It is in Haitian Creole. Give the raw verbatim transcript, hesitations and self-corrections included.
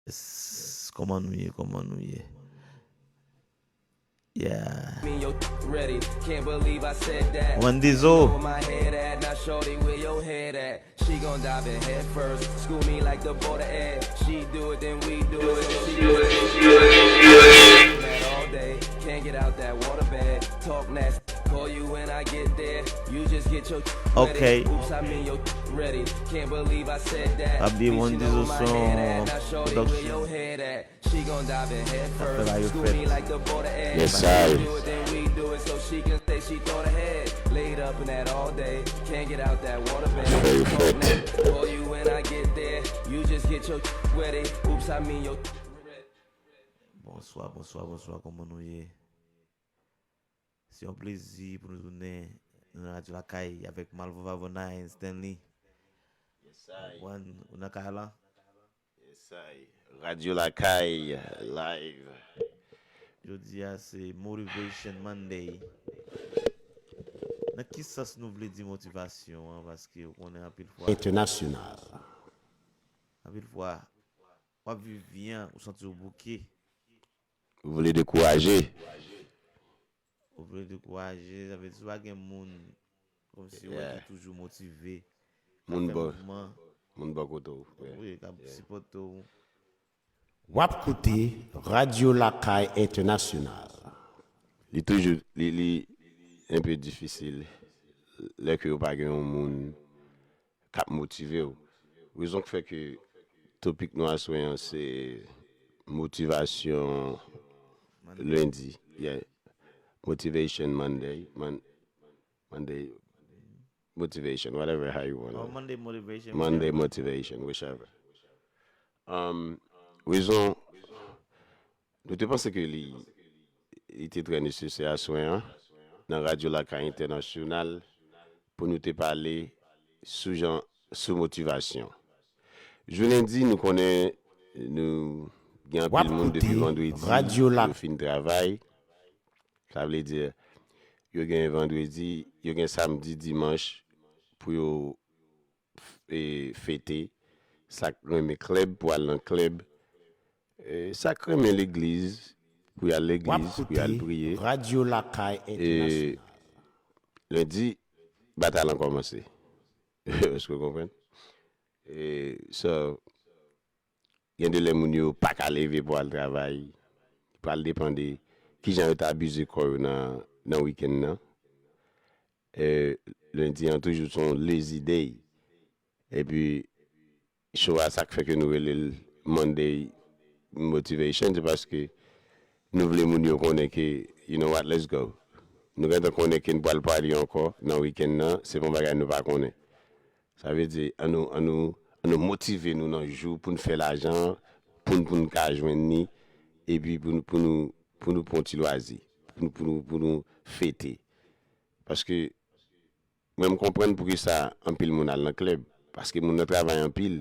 S- Kòman nou ye? Kòman nou ye? Yeah. Mean yo ready. Can't believe I said that. One Dizo. Where my head at? Now shorty, where your head at? She gon' dive in head first. School me like the border ad. She do it, then we do it. She do it, she do it, she do it. All day. Can't get out that water bag. Talk nasty. Call you when I get there. You just get your Okay. Oops, I mean yo ready. Can't believe I said that. Pa bliye One Dizo son production. Your head at. She gon' dive in head Sa fè la first. yo School fèt. Me like the border ad. Yes, I. Do it, then we do it, so she can say she thought ahead. Laid up in that all day. Can't get out that water bag. Very fit. Call you when I get there. You just get your ready. Oops, I mean yo. Bonswa, bonswa, bonswa, kòman nou ye? Se yon plezi pou nou tounen nan Radyo Lakay avèk Malvo Vavo Nine Stanley. Konprann, ou nan kay la? Yes, I. Radyo Lakay, live. Jodi a se Motivation Monday. Nan ki sans nou vle di motivasyon an? Paske ou konnen anpil fwa, Entènasyonal. Anpil fwa, w ap viv byen, ou santi w bouke. Ou vle dekouraje? Ou vle dekouraje, sa vle di si w pa gen moun kòmsi ou wè Yeah. ki toujou motive. Moun Fè bò, mouvman, moun bò kote w. Yeah. wi, k ap sipòte w. W ap koute Radyo Lakay Entènasyonal. Li toujou, li, li enpe difisil lè ke ou pa gen yon moun k ap motive w. Rezon k fè ke topik nou aswè an se motivasyon lendi. Yeah. Motivation Monday. Mon- Monday motivation, whatever how you want Oh, to. Monday motivation. Monday motivation, whichever. Um, rezon, nou te panse ke li, li te trè nesesè aswè an nan Radyo Lakay Entènasyonal pou nou te pale sou jan, sou motivasyon. Jou lendi, nou konnen nou gen W ap anpil moun depi koute vandredi Radyo La- yo fin travay. Sa vle di, yo gen vandredi, yo gen samdi, dimanch pou yo f- e, fete. Sa k renmen klèb pou al nan klèb. E, sa k renmen legliz pou y al W ap legliz, pou y al koute priye. Radyo Lakay E Entènasyonal. Lendi, batay lan kòmanse. Èske w konprann? E, so, gen de lè moun yo pa ka leve pou al travay. Pral depann de kijan yo ta abize kò yo nan, nan wikenn nan. E, lendi an toujou se yon lazy day. Epi, show a, sa k fè ke nou rele l Monday Motivation, se paske nou vle moun yo konnen ke, you know what, let's go. Nou gentan konnen ke n pral pale ankò nan wikenn nan, se pa yon bagay nou pa konnen. Sa vle di, ann nou, ann nou, ann nou motive nou nan jou pou n fè lajan an, pou n, pou n ka jwenn li, epi pou nou, pou nou, pou nou pran ti lwazi, pou nou, pou nou, pou nou fete. Paske mwen, m konprann poukisa anpil moun al nan klèb. Paske moun nan travay anpil,